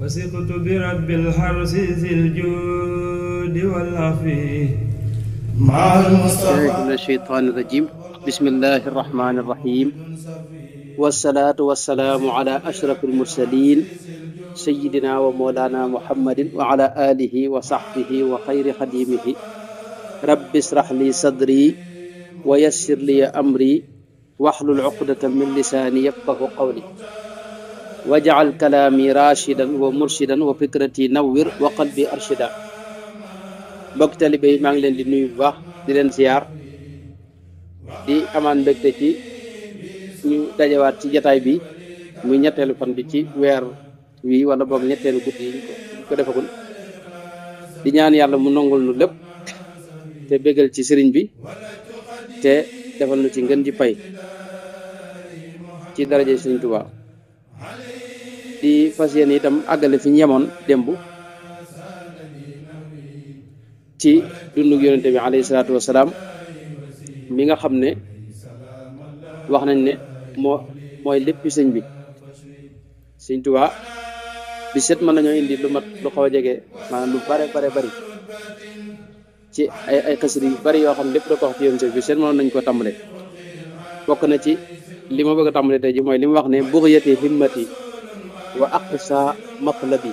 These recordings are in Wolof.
وثقت برب الحرس ذي الجود والعفو مع المصطفى من الشيطان الرجيم. بسم الله الرحمن الرحيم، والصلاة والسلام على أشرف المرسلين سيدنا ومولانا محمد وعلى آله وصحبه وخير خديمه. رب اشرح لي صدري ويسر لي أمري واحلل عقدة من لساني يفقهوا قولي واجعل كلامي راشدا ومرشدا وفكرتي نور وقلبي أرشدا. mbokk taalibe yi maa ngi leen di nuyu bu baax di leen ziar di amaan mbégte ci ñu dajewaat ci jataay bi muy ñetteelu fan bi ci weer wi wala boog ñetteelu guddi yi ñu ko defagul di ñaan yàlla mu nongul nu lépp te bégal ci sëriñ bi te defal nu ci ngën ji pay ci daraje sëriñ Tuubaa. di fas yéene itam àggale fi ñu yemoon démb ci dundug yonente bi alayhi salaatu wasalaam mi nga xam ne wax nañ ne mooy léppi sëñ bi. sëñ Tuubaa bi set mën nañoo indi lu mat lu xaw a jege maanaam lu bare bari ci ay xasida yu bari yoo xam ne lépp da ko wax ci yonente bi set mënoon nañ ko tàmbale. bokk na ci li ma bëgg a tàmbale tey ji mooy li mu wax ne bughiyati himmati wa aqsa matlabi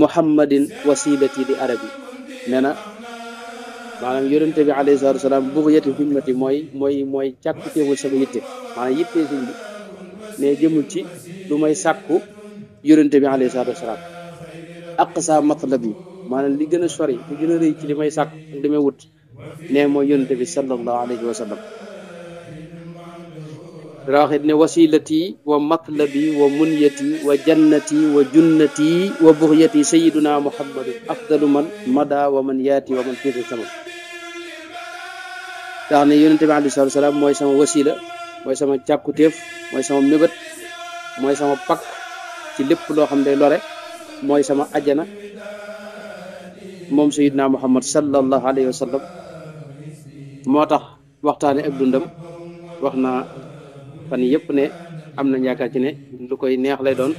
muhammadin wasilati di arabi. nee na maanaam yonente bi alayhi salaatu wasalaam bughiyati himmati mooy càkkutéewul sama yitte, maanaam yittee sëñ bi ne jëmul ci lu may sàkku yonente bi alayhi salaatu wasalaam. aqsa matlabi maanaam li gën a sori li gën a rëy ci li may sàkku li may wut ne mooy yonente bi sallallahu alayhi wa sallam. dara waxit ne wasilati wa matlabi wa munyati wa jannati wa junnati wa buxyati sayiduna muhammadu afdalu man mada wa man yaati wa man fiiri sama. tax ne yonente bi alayhi salaatu salaam mooy sama wasila, mooy sama càkkutéef, mooy sama mébét, mooy sama pakk ci lépp loo xam ne lore, mooy sama ajjana moom sayiduna muhammad sallallahu alayhi wa sallam. moo tax waxtaane ak dundam wax naa fan yëpp ne am nañ yaakaar ci ne lu koy neex lay doon,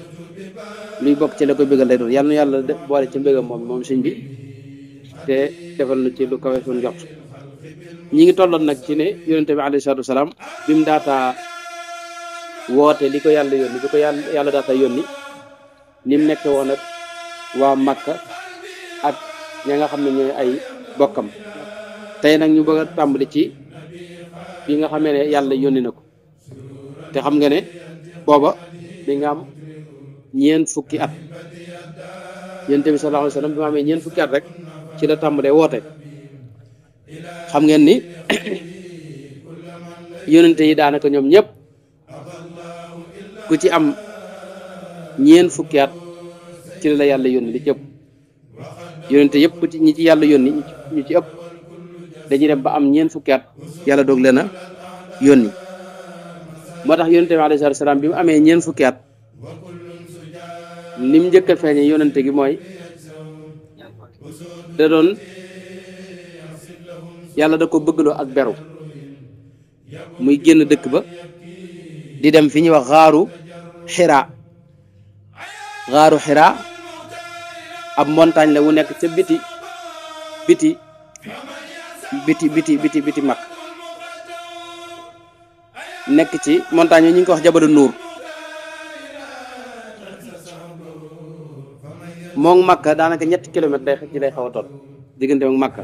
luy bokk ci la koy bëggal lay doon. yàlla na yàlla boole ci mbégam moom sëñ bi te defal na ci lu kawe suñu jot. ñi ngi tolloon nag ci ne yonente bi alayhi salaatu wasalaam bi mu daataa woote li ko yàlla yónni, bi ko yàlla daataa yónni ni mu nekk woon ak waa Makka ak ña nga xam ne ñooy ay bokkam. tey nag ñu bëgg a tàmbali ci bi nga xamee ne yàlla yónni na ko. te xam nga ne booba bi nga am ñeent fukki at. yonent bi sallallahu alayhi wa sallam bi ma amee ñeent fukki at rek ci la tàmbalee woote. xam ngeen ni yonente yi daanaka ñoom ñëpp ku ci am ñeent fukki at ci la yàlla yónni li ci ëpp. yonente yëpp ku ci ñi ci yàlla yónni ñu ci ëpp dañuy dem ba am ñeent fukki at yàlla doog leen a yónni. moo tax yonente bi alayhi salaatu salaam bi mu amee ñeent fukki at lim njëkk a feeñe yonente gi mooy da doon yàlla da ko bëggloo ak beru muy génn dëkk ba di dem fi ñuy wax xaaru xiraa ab montagne la wu nekk ca biti mag nekk ci montagne yi ñu ngi ko wax jabalu nuur. moom Makka daanaka ñetti kilomètre ci lay xaw a toll diggante ak Makka.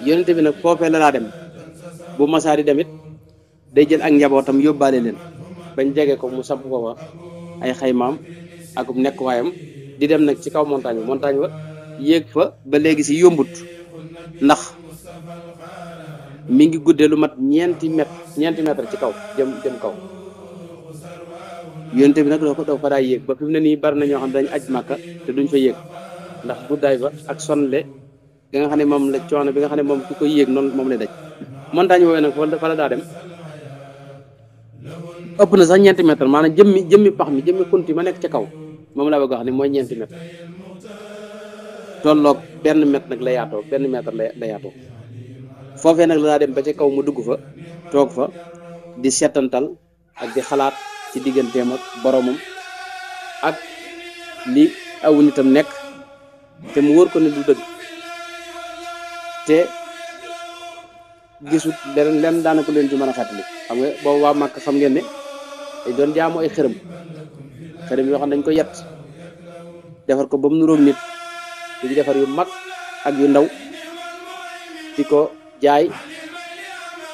yonente bi nag foofee la daa dem bu masaa di demit day jël ak njabootam yóbbaale leen bañ jege ko mu samp ko fa ay xaymaam ak nekkuwaayam di dem nag ci kaw montagne wa yéeg fa ba léegi si yombut ndax mi ngi guddee lu mat ñeenti mètre ci kaw jëm kaw. yonente bi nag doo fa daa yéeg ba fi mu ne nii bari na ñoo xam ne dañ aj Makka te duñ fa yéeg ndax guddaay ba ak sonle ga nga xam ne moom la coono bi nga xam ne moom ki koy yéeg noonu moom lay daj. montagne woowee nag fa la daa dem ëpp na sax ñeenti mètre, maanaam jëmmi pax mi jëmmi kunti ma nekk ca kaw moom laa bëgg a wax ne mooy ñeenti mètre tolloog benn mètre nag la yaatoo la yaatoo. foofee nag la daa dem ba ca kaw mu dugg fa toog fa di seetantal ak di xalaat ci digganteem ak boromam ak li aw nitam nekk te mu wóor ko ne du dëgg te gisut len daanaka leen ci mën a fàttali xam nga boobu waa Màkka xam ngeen ne dañ doon jaamu ay xërëm yoo xam ne dañ ko yett defar ko ba mu nuróog nit di defar yu mag ak yu ndaw di ko jaay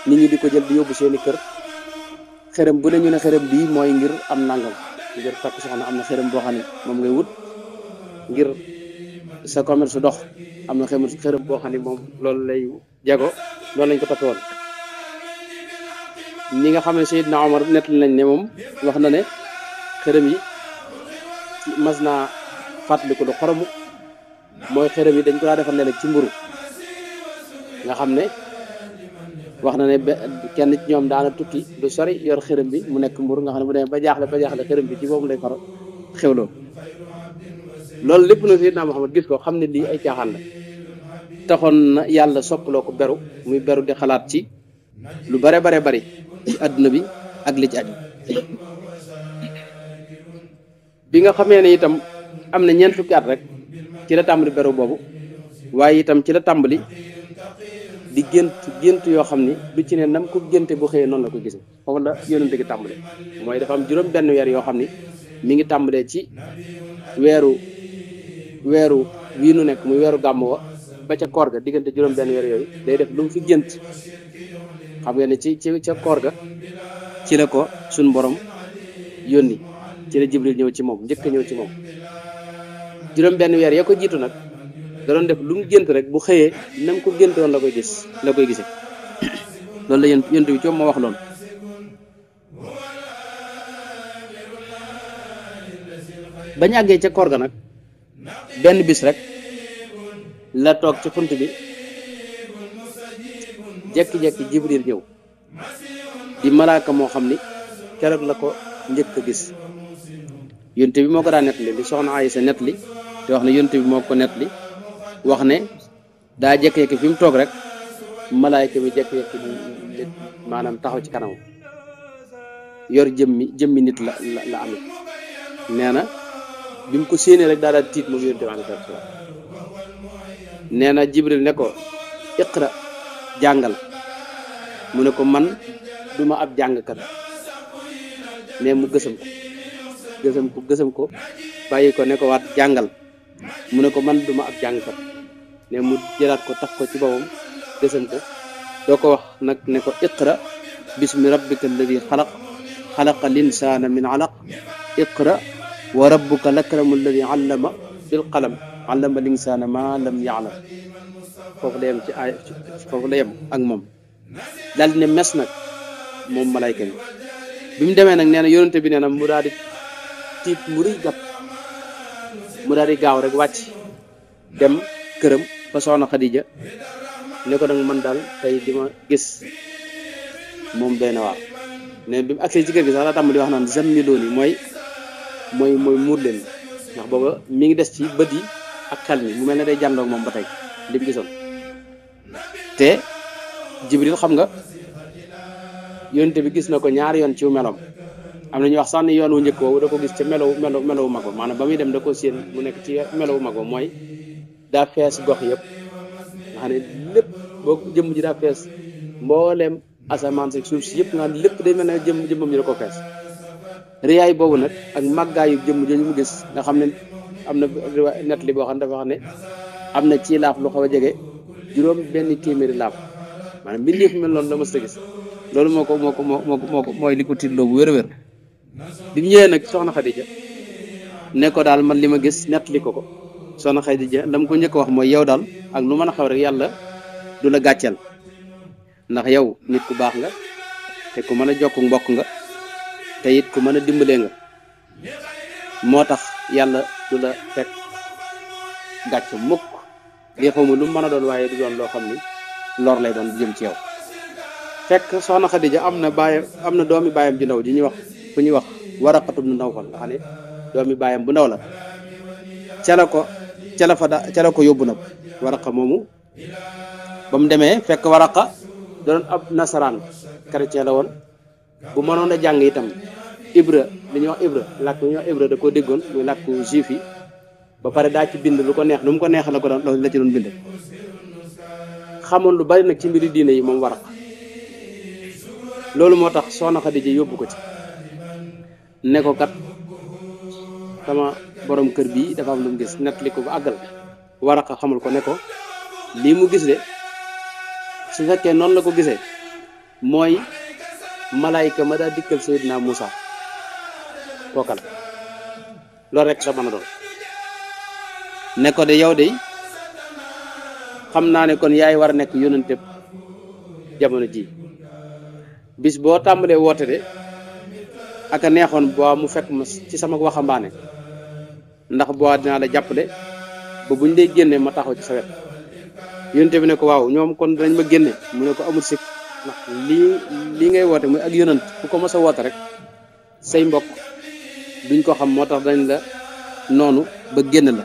nit ñi di ko jël di yóbbu seeni kër xërëm bu ne ñu ne xërëm bii mooy ngir am nangam ngir takk soxna am na xërëm boo xam ne moom ngay wut ngir sa commerce dox am na xërëm boo xam ne moom loolu lay jago loolu lañ ko toppe woon ñi nga xam ne Seydina Omar nettali nañ ne moom wax na ne xërëm yi mas naa fàttaliku lu xoromu mooy xërëm yi dañ ko daa defar léeg-léeg ci mburu nga xam ne wax na ne kenn ci ñoom daana tukki du sori yor xërëm bi mu nekk mburu nga xam ne bu demee ba jaaxle xërëm bi ci boobu lay far xewloo loolu lépp na Seydina Muhammad gis ko xam ne lii ay caaxaan la taxoon na yàlla soppaloo ko beru muy beru di xalaat ci lu bare bari ci àdduna bi ak li ci aju bi nga xamee ne itam am na ñeent fukki at rek ci la tàmbali beru boobu waaye itam ci la tàmbali di gént yoo xam ni du ci ne nam ko génte bu xëyee noonu la ko gisee foofu la yonente gi tàmbale mooy dafa am juróom benn weer yoo xam ni mi ngi tàmbalee ci weeru wii nu nekk muy weeru gàmm wa ba ca koor ga diggante juróom benn weer yooyu day def lu mu fi gént xam nga ne ci ca koor ga ci la ko suñ borom yónni ci la Jibril ñëw ci moom njëkk a ñëw ci moom juróom benn weer ya ko jiitu nag da doon def lu mu gént rek bu xëyee nam ko génte woon la koy gisee loolu la yonent bi coom moo wax loolu bañ àggee ca koor ga nag benn bis rek la toog ci xunt bi jekki-jekki Jibril ñëw di malaaka moo xam ni keroog la ko njëkk a gis yonent bi moo ko daa nettali di soxna Aysa nettali te wax ne yonent bi moo ko nettali wax ne daa jekki-jekki fi mu toog rek malaayka bi jekki-jekki maanaam taxaw ci kanam yor jëmmi nit la amee nee na bi mu ko séenee rek daa tiit moom yonent bi alayhi salaatu wa salaam nee na Jibril ne ko iqra jàngal mu ne ko man duma ab jàngkat ne mu gësam ko bàyyi ko ne ko waat jàngal mu ne ko man duma ab jàngkat ne mu jëlaat ko tax ko ci boppam gësam ko doo ko wax nag ne ko iqra bismi rabbika alladi xalaqa linsaana min alaq iqra wa rabbuka lakramu alladi allama bil qalam allama linsaana ma lam ya'lam foofu la yem ak moom daal di ne mes nag moom malayka bi mu demee nag nee na yonente bi nee na mu daal di tiit mu rëy gàpp mu daal di gaaw rek wàcc dem këram ba soxna Xadija ne ko nag man daal tey di ma gis moom doy na waar ne bi mu agsee ci kër gi sax la tàmm di wax naan zammiloon yi mooy muur leen ndax booba mi ngi des ci bët yi ak xel mi mu mel ne day jàndoog moom ba tey li mu gisoon te Jibril xam nga yonente bi gis na ko ñaari yoon ci meloom am na ñuy wax sax ni yoon wu njëkk woowu da ko gis ca melowu mag ba maanaam ba muy dem da ko séen mu nekk ci melowu mag ba mooy daa fees gox yëpp nga xam ne lépp boo jëmm ji daa fees mbooleem asamaan si suuf si yëpp nga xam ne lépp day mel ne jëmmam ji da ko fees riyaay boobu nag ak màggaayu jëmm jooju mu gis nga xam ne am na net li boo xam ne dafa wax ne am na ci laaf lu xaw a jege juróom benn téeméeri laaf maanaam mbindeef mel noonu la mës a gis loolu moo ko mooy li ko tiitloo bu wér-wér bi mu ñëwee nag soxna Xadija ne ko daal man li ma gis nettali ko soxna Xadija la mu ko njëkk wax mooy yow daal ak lu mën a xaw rek yàlla du la gàcceel ndax yow nit ku baax nga te ku mën a jokk mbokk nga te it ku mën a dimbalee nga moo tax yàlla du la fekk gàcce mukk lii xaw ma lu mën a doon waaye du doon loo xam ni lor lay doon jëm ci yow fekk soxna Xadija am na doomi baayam ju ndaw ji ñuy wax fu ñuy wax Waraqatu ibn Nawfal nga xam ne doomi baayam bu ndaw la ca la ko yóbbu nag Waraqa moomu ba mu demee fekk Waraqa doon ab nasaraan chrétien la woon bu mënoon a jàng itam Ibra li ñuy wax hébreu làkk li ñuy wax hébreu da koo déggoon muy làkku juif yi ba pare daa ci bind lu ko neex nu mu ko neex la ko doon la ci doon bind xamoon lu bari nag ci mbiri diine yi moom Waraqa loolu moo tax soxna Xadija yóbbu ko ci ne ko kat sama borom kër bii dafa am lu mu gis nettali ko ba àggal Waraqa xamul ko ne ko lii mu gis de su fekkee noonu la ko gisee mooy malaayka ma daa dikkal Seydina Moussa kooka la loolu rek da mën a doon ne ko de yow de xam naa ne kon yaay war a nekk yónnante jamono ji bis boo tàmbalee woote de aka neexoon boo mu fekk ma ci sama waxambaane ndax boo dinaa la jàppale ba buñ lay génnee ma taxaw ci sa wet yónnante bi ne ko waaw ñoom kon dinañ ma génne mu ne ko amul sikk ndax lii ngay woote muy ak yónnant ku ko mës a woote rek say mbokk duñ ko xam moo tax dañ la noonu ba génn la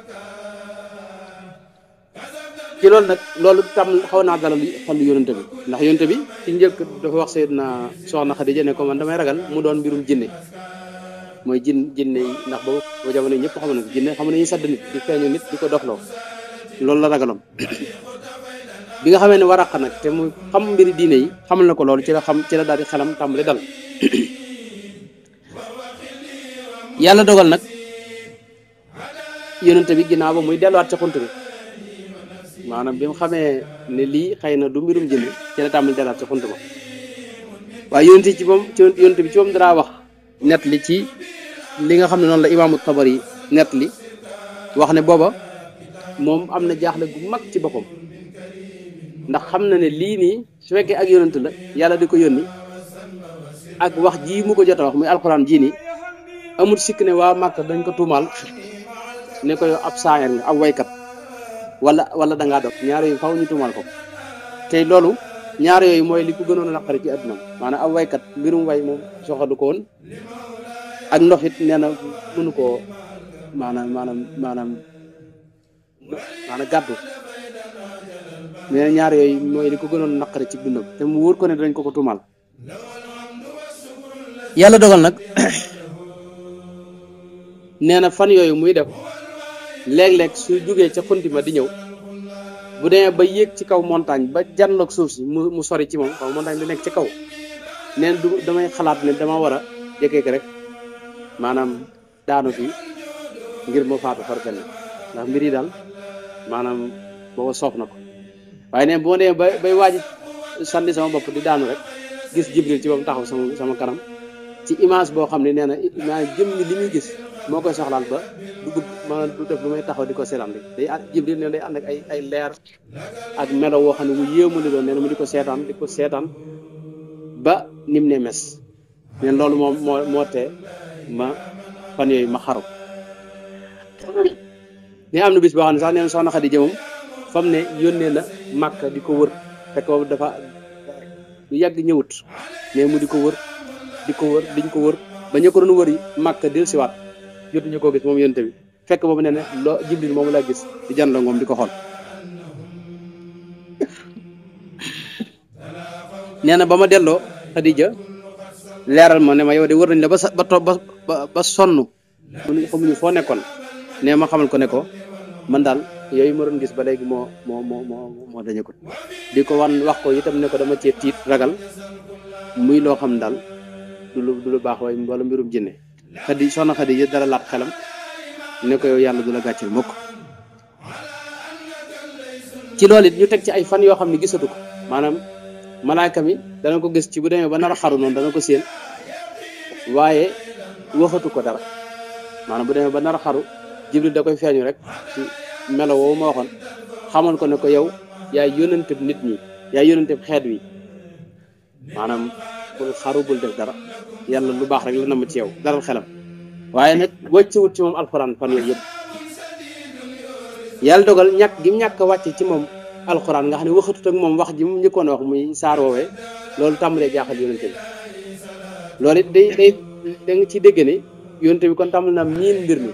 ci loolu nag loolu tam xaw naa dalal xol yónnante bi ndax yónnante bi ci njëkk dafa wax Seydina soxna Xadija ne ko man damay ragal mu doon mbirum jinne mooy jinne yi ndax boobu jamono ñëpp xam na jinne xam nañuy sadd nit di feeñu nit di ko dofloo loolu la ragaloon bi nga xamee ne Waraqa nag te mu xam mbiri diine yi xamal na ko loolu ci la daal di xelam tàmbali dal yàlla dogal nag yónnante bi ginnaaw ba muy delluwaat ca xunt bi maanaam bi mu xamee ne lii xëy na du mbirum jinne ci la tàmbali delluwaat ca xunt ba waaye yónnante bi ci moom dara wax nett li ci li nga xam ne noonu la imaamu Tabari nett li wax ne booba moom am na jaaxle gu mag ci boppam ndax xam na ne lii nii su fekkee ak yónnante la yàlla di ko yónni ak wax ji mu ko jot a wax muy alxuraan jii nii amul sikk ne waa Màkka dañ ko tuumaal ne ko yow ab saayar nga ab waykat wala dangaa dof ñaar yooyu faw ñu tuumaal ko tey loolu ñaar yooyu mooy li ko gënoon a naqari ci àdduna maanaam ab waykat mbirum way moom soxadu ko woon ak ndox it nee na mënu koo maanaam gàddu nee na ñaar yooyu mooy li ko gënoon a naqari ci dundam te mu wóor ko ne dañ ko tuumaal yàlla dogal nag nee na fan yooyu muy def léeg-léeg su jógee ca xunti ma di ñëw bu demee ba yéeg ci kaw montagne ba janloog suuf si mu sori ci moom kaw montagne bi nekk ci kaw nee na damay xalaat ne dama war a jëkkeek rek maanaam daanu fi ngir ma faatu far fenn ndax mbir yi daal maanaam booba soof na ko waaye neen bu ma demee bay waaji sànni sama bopp di daanu rek gis Jibril ci boobu taxaw sama kanam ci image boo xam ne nee na maanaam jëm ni li muy gis moo koy soxlaal ba du bëgg maanaam du def lu may taxaw di ko seetaan rek day Jibril ne day ànd ak ay leer ak melo woo xam ne mu yéemu li doon nee na mu di ko seetaan ba nim ne mes neen loolu moom moo tee ma fan yooyu ma xaru ne am na bis boo xam ne sax neen soxna Xadija moom fam ne yónnee na Màkka di ko wër fekk boobu dafa lu yàgg ñëwut mais mu di ko wër diñ ko wër ba ñu ko doon wër yi Màkka del siwaat jotuñu koo gis moom yónnante bi fekk boobu nee na loo Jibril moom laa gis di janloo moom di ko xool nee na ba ma delloo Xadija leeral ma ne ma yow de wër nañ la ba sonn xamuñu foo nekkoon ne ma xamal ko ne ko man daal yooyu ma doon gis ba léegi moo dañakut di ko wax ko itam ne ko dama cee tiit ragal muy loo xam daal du lu baax waaye wala mbirum jinne soxna Xadija dara laat xelam ne ko yow yàlla du la gàcceel mukk ci loolu it ñu teg ci ay fan yoo xam ne gisatu ko maanaam malaaka mi dana ko gis ci bu demee ba nar a xaru noonu dana ko séen waaye waxatu ko dara maanaam bu demee ba nar a xaru Jibril da koy feeñu rek ci melo woowu ma waxoon xamal ko ne ko yow yaay yónnanteb nit ñi yaay yónnanteb xeet wi maanaam bul xaru bul def dara yàlla lu baax rek la na ma ci yow daral xelam waaye nag wàccewut ci moom alxuraan fan yooyu yëpp yàlla dogal ñàkk wàcce ci moom alxuraan nga xam ne waxatut ak moom wax ji mu njëkkoon wax muy saar woowee loolu tàmbalee jaaxal yónnante bi loolu it day da nga ci dégg ne yónnante bi kon tàmbal naa miin mbir mi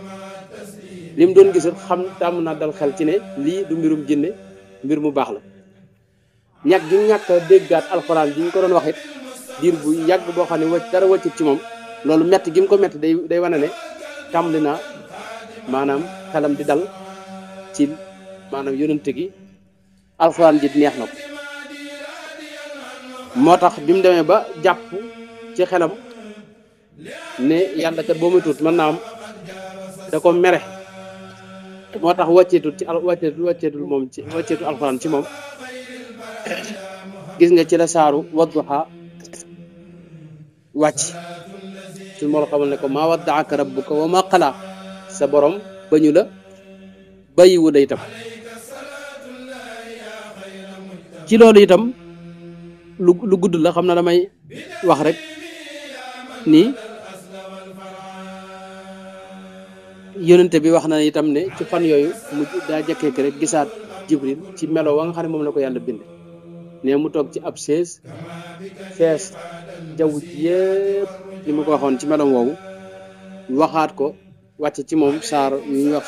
li mu doon gisat xam tàmm naa dal xel ci ne lii du mbirum jinne mbir mu baax la ñàkk a déggaat alxuraan ji ñu ko doon wax it diir bu yàgg boo xam ne dara wàccut ci moom loolu metti gi mu ko metti day wane ne tàmbali na maanaam xelam di dal ci maanaam yonente gi alxuraan ji neex na ko moo tax bi mu demee ba jàpp ci xelam ne yàlla kat boo muy tuut mën naa am da ko mere moo tax wàcceetul moom ci wàcceetul alxuraan ci moom gis nga ci la saaru wadduha wàcc su moo xamal ne ko maa waddaaka rabbuka wa maa qalaa sa borom bañu la bàyyiwu la itam ci loolu itam lu gudd la xam na damay wax rek nii yonente bi wax na itam ne ci fan yooyu mu daa jëkkee rek gisaat jibril ci melo wa nga xam ne moom la ko yàlla bind ne mu toog ci ab sees fees jaww ji yépp li ma ko waxoon ci meloom woowu waxaat ko wàcc ci moom saar yu wax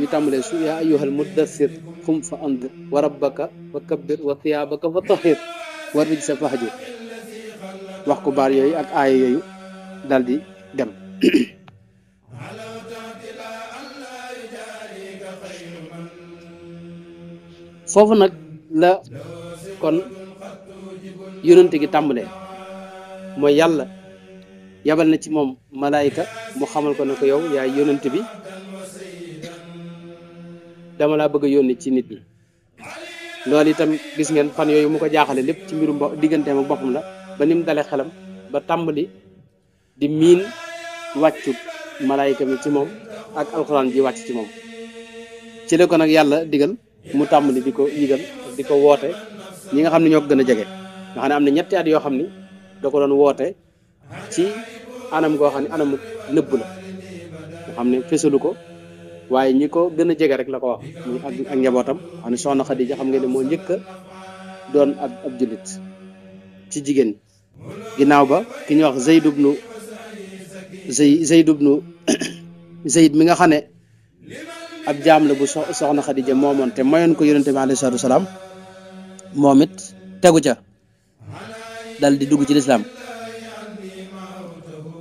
yu tàmbalee su yaa ayyuhal muddaththir qum fa anzir wa rabbaka fa kabbir wa thiyaabaka fa tahhir wa rijza fahjur wax ko baar yooyu ak aaya yooyu dal di dem foofu nag la kon yonente gi tàmbalee mooy yàlla yabal na ci moom malaayika mu xamal ko ne ko yow yaay yonente bi dama laa bëgg a yónni ci nit ñi loolu itam gis ngeen fan yooyu mu ko jaaxale lépp ci mbirum digganteem ak boppam la ba ni mu dalee xelam ba tàmbali di miin wàccu malaayika mi ci moom ak alxuraan ji wàcc ci moom ci la ko nag yàlla digal mu tàmbali di ko yëgal di ko woote ñi nga xam ne ñoo ko gën a jege nga xam ne am na ñetti at yoo xam ni da ko doon woote ci anam goo xam ne anamu nëbb la nga xam ne fesalu ko waaye ñi ko gën a jege rek la ko wax muy ak njabootam xam ne soxna Xadija xam nga ne moo njëkk a doon ab jullit ci jigéen ñi ginnaaw ba ki ñuy wax Zayd mi nga xam ne ab jaam la bu soxna Xadija moomoon te mayoon ko yonente bi alayhi salaatu wasalaam moom it tegu ca dal di dugg ci lislaam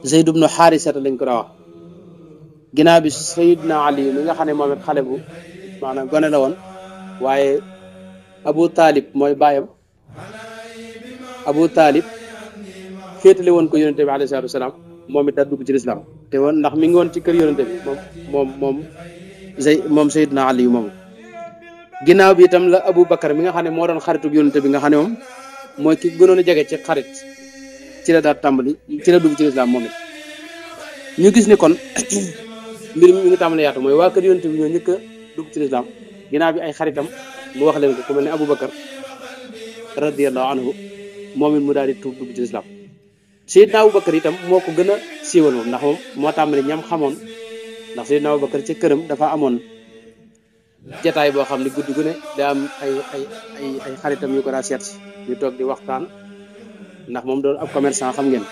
Zayd ibnu Xaarisata lañ ko daa wax ginnaaw bi Sayyidina Ali mi nga xam ne moom it xale bu maanaam gone la woon waaye Abu Talib mooy baayam Abu Talib féetale woon ko yonente bi alayhi salaatu wasalaam moom it daal dugg ci lislaam te woon ndax mi ngi woon ci kër yonente bi moom Sayyidina Ali moom ginnaaw bi itam la Abu Bakar mi nga xam ne moo doon xaritu yonente bi nga xam ne moom mooy ki gënoon a jege ci xarit ci la daal tàmbali ci la dugg ci lislaam moom it ñu gis ne kon mbir mi ngi tàmbali yaatu mooy waa kër yonente bi ñoo njëkk a dugg ci lislaam ginnaaw bi ay xaritam mu wax leen ko ku mel ne Abu Bakar radiyallahu anhu moom it mu daal di tuub dugg ci lislaam Seydina Abu Bakar itam moo ko gën a siiwal moom ndax moom moo tàmbali ñam xamoon ndax Seydina Abu Bakar ci këram dafa amoon jataay boo xam ne guddi gu ne daa am ay xaritam yu ko daa seet si ñu toog di waxtaan ndax moom doon ab commerçant xam ngeen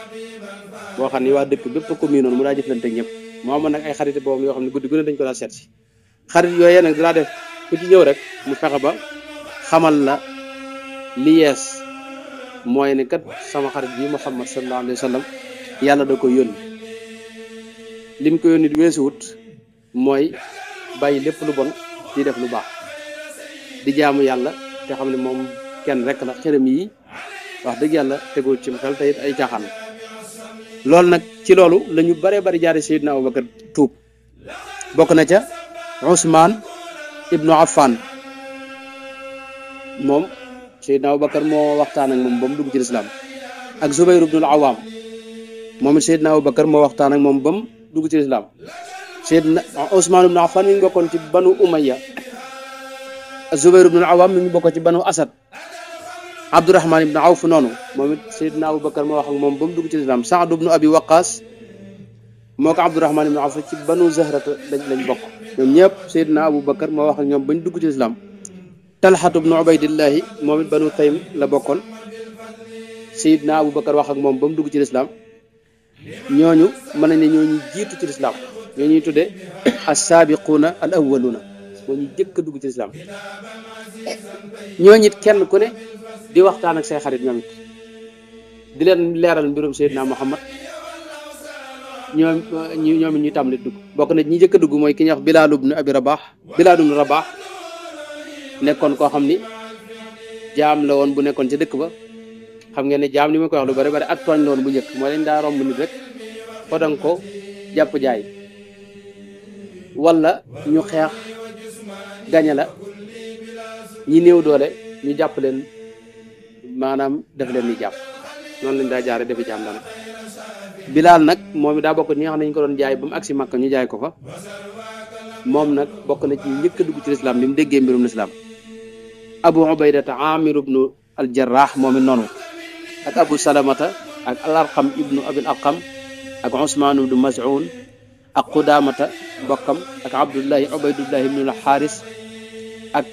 boo xam ne waa dëkk bépp ko mii noonu mu daa jëflante ak ñëpp moo amoon nag ay xarit boobu yoo xam ne guddi gu ne dañ ko daa seet si xarit yooyee nag dalaa def ku ci ñëw rek mu fexe ba xamal la li yees mooy ne kat sama xarit bi Muhammad sallallahu alayhi wa sallam yàlla da ko yónni lim ko yónni weesuwut mooy bàyyi lépp lu bon di def lu baax di jaamu yàlla te xam ne moom kenn rek la xërëm yi wax dëgg yàlla tegul ci xel te it ay caaxaan loolu nag ci loolu la ñu bare bari jaare Seydina Abubakar tuub bokk na ca Ousmane ibnu Affan moom Seydina Abubakar moo waxtaan ak moom ba mu dugg ci lislaam ak Zubayr ibnul Awaam moom it Seydina Abubakar moo waxtaan ak moom ba mu dugg ci lislaam Seydina Ousmane ibnu Affan mi ngi bokkoon ci banu Umayya Zubayr ibnul Awaam mi ngi bokkoon ci banu Asad Abdurahman ibnu Awf noonu moom it Seydina Abubakar moo wax ak moom ba mu dugg ci lislaam Saad ibnu Abi Waqaas moo ko Abdurahman ibnu Awf ci banu Zahrata lañ bokk ñoom ñëpp Seydina Abubakar moo wax ak ñoom bañ dugg ci lislaam Talxatu ibnu Ubaydillahi moom it banu Taym la bokkoon Seydina Abubakar wax ak moom ba mu dugg ci lislaam ñooñu mën nañ ne ñooñu jiitu ci lislaam ñoo ñuy tudde as-saabiquuna al awwaluuna moo ñu jëkk a dugg ci lislaam ñooñu it kenn ku ne di waxtaan ak say xarit ñoom it di leen leeral mbirum Seydina Muhammad ñoom ñu tàmbali dugg bokk na ñi njëkk a dugg mooy ki ñuy wax Bilaal ibnu Abi Rabaax Bilaal ibnu Rabaax nekkoon koo xam ni jaam la woon bu nekkoon ci dëkk ba xam ngeen ne jaam li ma koy wax lu bari bari ak tooñ la woon bu njëkk mooy dañ daa romb nit rek fodang ko jàpp jaay wala ñu xeex gañe la ñi néew doole ñu jàpp leen maanaam def leen ni jàpp noonu lañ daa jaare defi jaam dana Bilaal nag moom it daa bokk ñi nga xam ne ñu ko doon jaay ba mu agsi Makka ñu jaay ko fa moom nag bokk na ci njëkk a dugg ci lislaam bi mu déggee mbirum lislaam Abu Ubaydata Amir ibnu al Jarrah moom it noonu ak Abu Salamata ak al Arqam ibnu Abil Arqam ak Usmaan ibnu Mas'un ak Qudaamata bokkam ak Abdullahi Ubaydullahi ibnu al Xaaris ak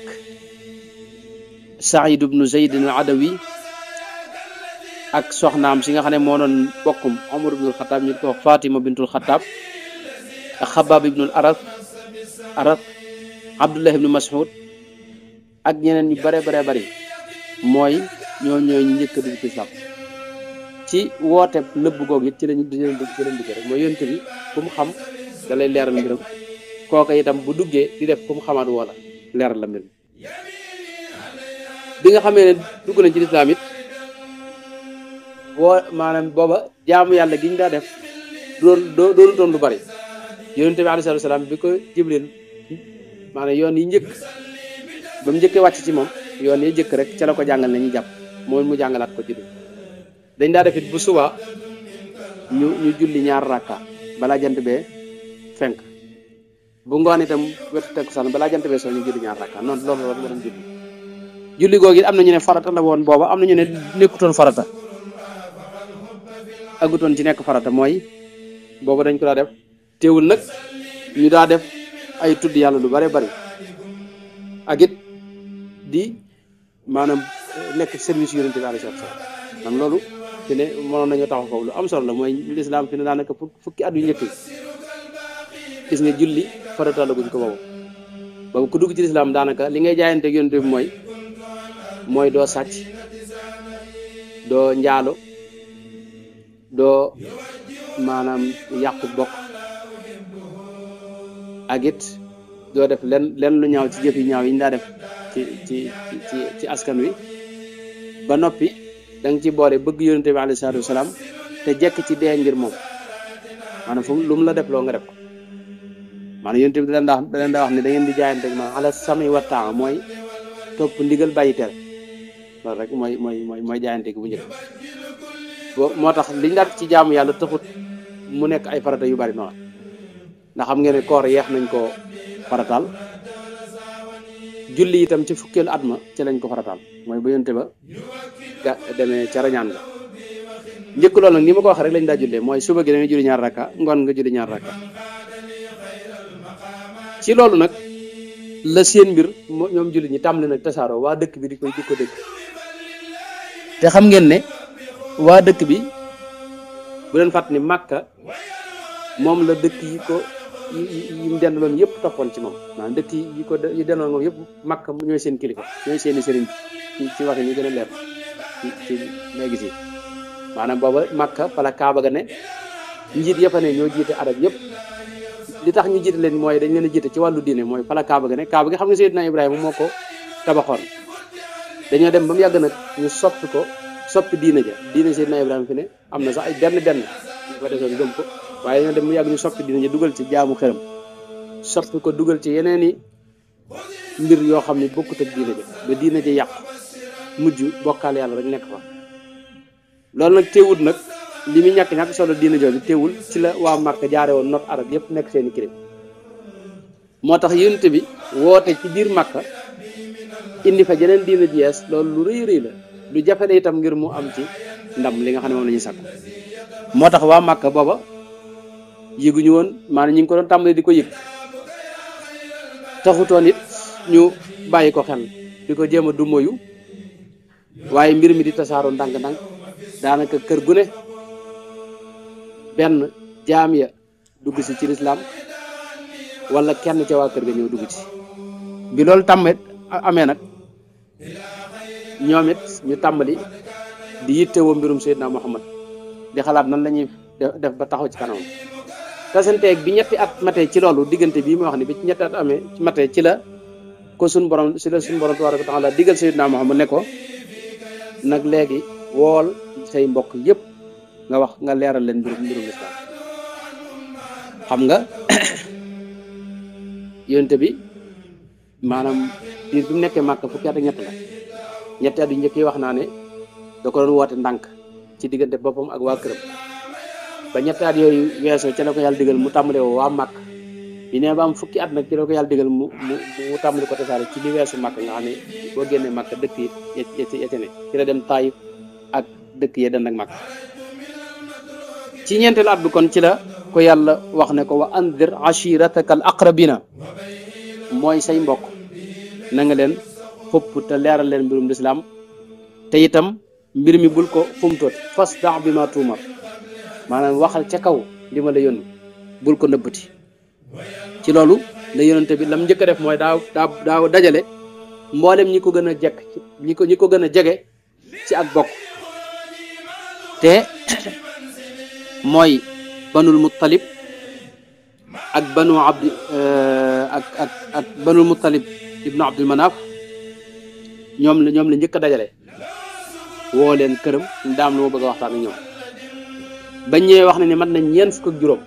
Saïd ibnu Zayd al Adawi ak soxnaam si nga xam ne moo doon bokkum Omar ibnul Xataab ñu ko wax Fatima bintul Xataab ak Xabaab ibnul Arat Abdullah ibnu Mas'ud ak ñeneen ñu bare bari mooy ñooy ñu njëkk a dugg ci islam ci woote nëbb googu it ci lañu dugg rek mooy yonent bi ku mu xam da lay leeral mbiram kooka itam bu duggee di def ku mu xamaat wala leeral la mbir bi nga xamee ne dugg nañ ci lislaam it boo maanaam booba jaamu yàlla gi ñu daa def doon lu bari yonent bi alayhi salaatu salaam bi ko Jibril maanaam yoon yi njëkk ba mu njëkkee wàcc ci moom yoon yi njëkk rek ca la ko jàngal na ñu jàpp mooy mu jàngalaat ko ci dañ daa def it bu suba ñu julli ñaar rakka balaa jant bee fenk bu ngoon itam wetu takkusaan balaa jant bee soo ñu julli ñaar rakka noonu loolu la doon julli googu it am na ñu ne farata la woon booba am na ñu ne nekkutoon farata agutoon ci nekk farata mooy booba dañ ko daa def teewul nag ñu daa def ay tudd yàlla lu bare bari ak it di maanaam nekk service yonente bi alayhi salaam man loolu fi ne mënoon nañoo taxaw foofu lu am solo la mooy lislaam fi ne daanaka fukki at yu njëkk gis nga julli farata la guñ ko boobu ku dugg ci lislaam daanaka li ngay jaayante ak yonente bi mooy doo sàcc doo njaalo doo maanaam yàqu bokk ak it doo def len lu ñaaw ci jëf yi ñaaw yi ñu daa def ci askan wi ba noppi da nga ci boole bëgg yonente bi alayhi salaatu wasalaam te jekk ci dee ngir moom maanaam fu lu mu la def loo nga def ko maanaam yonente bi da leen daa wax ne da ngeen di jaayante ak maanaam ala sami wa taa mooy topp ndigal bàyyi tere loolu rek mooy jaayante gi bu njëkk moo tax liñ daal ci jaamu yàlla taxut mu nekk ay farata yu bari noonu ndax xam ngeen ne koor yeex nañ ko farataal julli itam ci fukkeelu at ma ci lañ ko farataal mooy ba yonte ba ga demee ca rañaan nga njëkk loolu nag ni ma ko wax rek lañ daa jullee mooy suba gi da nga julli ñaar rakka ngoon nga julli ñaar rakka ci loolu nag la seen mbir ñoom julli ñi tàmbali nag tasaaroo waa dëkk bi di ko dëkk te xam ngeen ne waa dëkk bi bu leen fàtt ni Màkka moom la dëkk yi ko yi mu dendaloon yëpp toppoon ci moom maanaam dëkk yi ko yi dendaloon moom yëpp Màkka ñooy seen kilifa ñooy seeni sëriñ ci waxi ñu gën a leer ci léegi si maanaam booba Màkka fala Kaaba ga ne njiit ya fa ne ñoo jiite arab yëpp li tax ñu jiite leen mooy dañ leen a jiite ci wàllu diine mooy fala Kaaba ga ne Kaaba gi xam nga Seydina Ibrahima moo ko tabaxoon dañoo dem ba mu yàgg nag ñu soppi diine ja diine Seydina Ibrahima fi ne am na sax ay benn ñu ko desoon gëm ko waaye dañoo dem mu yàgg ñu soppi diine ja dugal ci jaamu xërëm soppi ko dugal ci yeneen i mbir yoo xam ne bokkut ak diine ja ba diine ja yàqu mujj bokkaal yàlla rek nekk fa loolu nag teewul nag li muy ñàkk solo diine jooju teewul ci la waa Màkka jaare woon not arab yëpp nekk seeni kilif moo tax yonent bi woote ci biir Màkka indi fa jeneen diine ji yees loolu lu rëy la lu jafe la itam ngir mu am ci ndam li nga xam ne moom la ñuy sàkku moo tax waa Màkka booba yëguñu woon maanaam ñi ngi ko doon tàmbali di ko yëg taxutoon it ñu bàyyi ko xel di ko jéem a du moyu waaye mbir mi di tasaaroo ndànk-ndànk daanaka kër gu ne benn jaam ya dugg si ci lislaam wala kenn ca waa kër ga ñëw dugg ci bi loolu tàmmet amee nag ñoom it ñu tàmbali di yittewoo mbirum Seydina Muhammad di xalaat nan la ñuy def ba taxaw ci kanam tasanteeg bi ñetti at matee ci loolu diggante bii ma wax ni bi ci ñetti at amee ci matee ci la ko suñ borom tabaaraka wa taala digal Sayyidina Muhammad ne ko nag léegi wool say mbokk yëpp nga wax nga leeral leen mbirum lislaam xam nga yonent bi maanaam diir bi mu nekkee Màkka fukki at ak ñett la ñetti at yu njëkk yi wax naa ne da ko doon woote ndànk ci diggante boppam ak waa këram ba ñetti at yooyu weesoo ci la ko yàlla digal mu tàmbale woo waa Màkk bi ne ba am fukki at nag ci la ko yàlla digal mu tàmbali ko tasaare ci li weesu Màkk nga xam ne boo génnee Màkk dëkk yi yecene ci la dem Taayif ak dëkk yi den ak Màkk ci ñeenteelu at bi kon ci la ko yàlla wax ne ko wa andir ashirataka al aqrabina mooy say mbokk na nga leen fopp te leeral leen mbirum lislaam te itam mbir mi bul ko xumtoot fasda bi ma tuumar maanaam waxal ca kaw li ma la yónni bul ko nëbbati ci loolu la yónnante bi lam njëkk a def mooy daaw dajale mboolem ñi ko gën a jekk ñi ko gën a jege ci ak bokk te mooy banul muttalib ak banu abdi ak banul muttalib ibnu abdul manaf ñoom la njëkk a dajale woo leen këram daam lu ma bëgg a waxtaan ak ñoom bañ ñëwee wax na ne mat nañ ñeent fukk ak juróom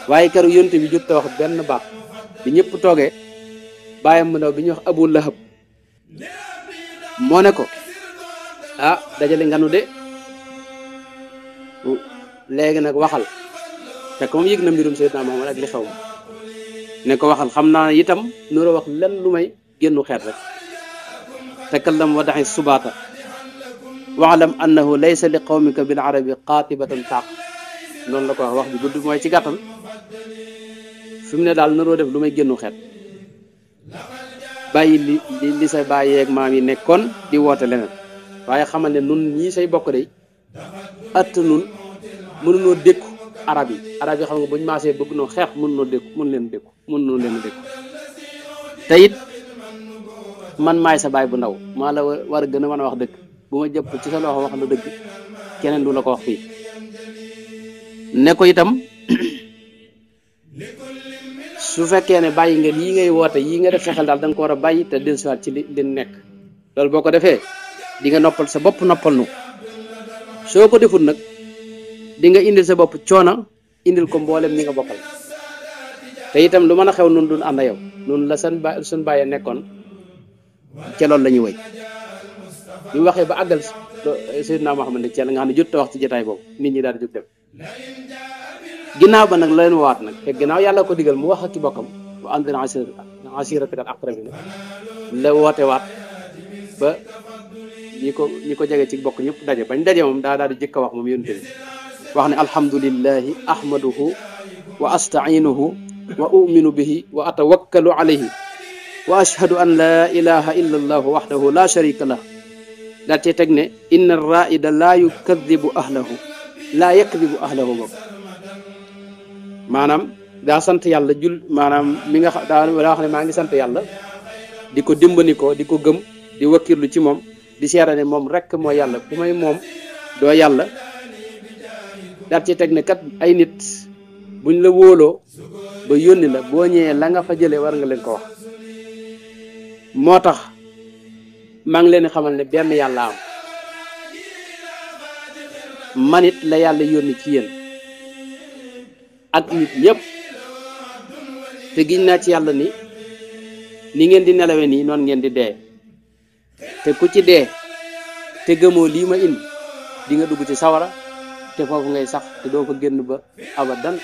waaye keroog yonte bi jot a wax benn baat bi ñëpp toogee bàyyam mu ndaw bi ñuy wax Abu Lahab moo ne ko ah dajale nga nu de léegi nag waxal te comme yëg na mbirum Seydina Muhammad ak li xew ne ko waxal xam naa itam nura wax lenn lu may génnu xeet rek takallam wa daxi subaata waalam annahu laysa li qawmika bil arabi qaatibatan taaq noonu la ko wax bi gudd mooy ci gàttal fi mu ne daal naroo def lu may génnu xeet bàyyi li sa bàyyeeg maam yi nekkoon di woote leneen waaye xamal ne nun ñii say bokk day att nun mënunoo dékku arab yi xam nga buñ maasee bëgg noo xeex mënunoo leen dékku te it man maay sa baay bu ndaw maa la war a gën a mën a wax dëgg bu ma jëpp ci sa loxo wax la dëgg keneen du la ko wax fii ne ko itam su fekkee ne bàyyi nga lii ngay woote yii nga def fexeel daal da nga ko war a bàyyi te dellusiwaat ci li nekk loolu boo ko defee di nga noppal sa bopp noppal nu soo ko deful nag di nga indil sa bopp coono indil ko mboolem ñi nga bokkal te itam lu mën a xew nun duñ ànd yow nun la suñ bàyyee nekkoon ca loolu la ñuy wëy bi mu waxee ba àggal Seydina Muhammad ne nga xam ne jot a wax ci jotaay boobu nit ñi daal di jóg dem ginnaaw ba nag la leen waat nag te ginnaaw yàlla ko digal mu wax ak ki bokkam wa anzir ashiirataka al aqrabiin la woote waat ba ñi ko jege ci bokk ñëpp daje bañ daje moom daal di jëkk a wax moom yonent bi wax ne alhamdulillahi ahmaduhu wa asta'inuhu wa uminu bihi wa atawakkalu alayhi wa ashhadu an la ilaha illa allahu wahdahu la sharika lah daal cee teg ne inna raida laa yukadibu ahlahu laa yakdibu ahlahu bokk maanaam daa sant yàlla maanaam mi nga xam daa wax ne maa ngi sant yàlla di ko dimbanikoo di ko gëm di wakkirlu ci moom di seera ne moom rek mooy yàlla bu may moom doo yàlla daal ci teg ne kat ay nit buñ la wóoloo ba yónni la boo ñëwee la nga fa jëlee war nga leen ko wax moo tax maa ngi leen di xamal ne benn yàlla am manit la yàlla yónni ci yéen ak nit ñëpp te giñ naa ci yàlla ni ngeen di nelawe nii noonu ngeen di dee te ku ci dee te gëmoo lii ma indi di nga dugg ci sawara te foofu ngay sax te doo ko génn ba abadan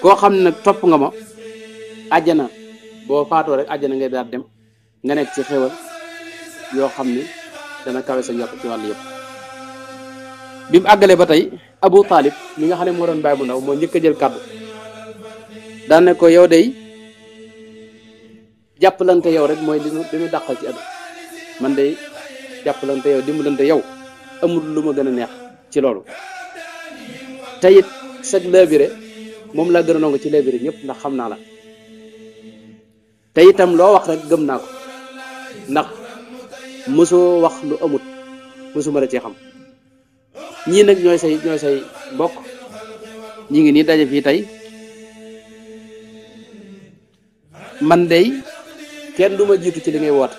koo xam ne nag topp nga ma àjjana boo faatoo rek àjjana ngay daal dem nga nekk ci xéwal yoo xam ni dana kawe sa njort ci wàllu yëpp bi mu àggalee ba tey Abu Talib mi nga xam ne moo doon bàyyi bu ndaw moo njëkk a jël kàddu daan ne ko yow day jàppalante yow rek mooy li ñu dàqal ci àdduna man day jàppalante yow dimbalante yow amul lu ma gën a neex ci loolu te it sag labiré moom laa gën a nangu ci labiré ñëpp ndax xam naa la te itam loo wax rek gëm naa ko ndax mosoo wax lu amut mosuma la ci xam ñii nag ñooy say mbokk ñi ngi nii daje fii tey man dey kenn du ma jiitu ci li ngay woote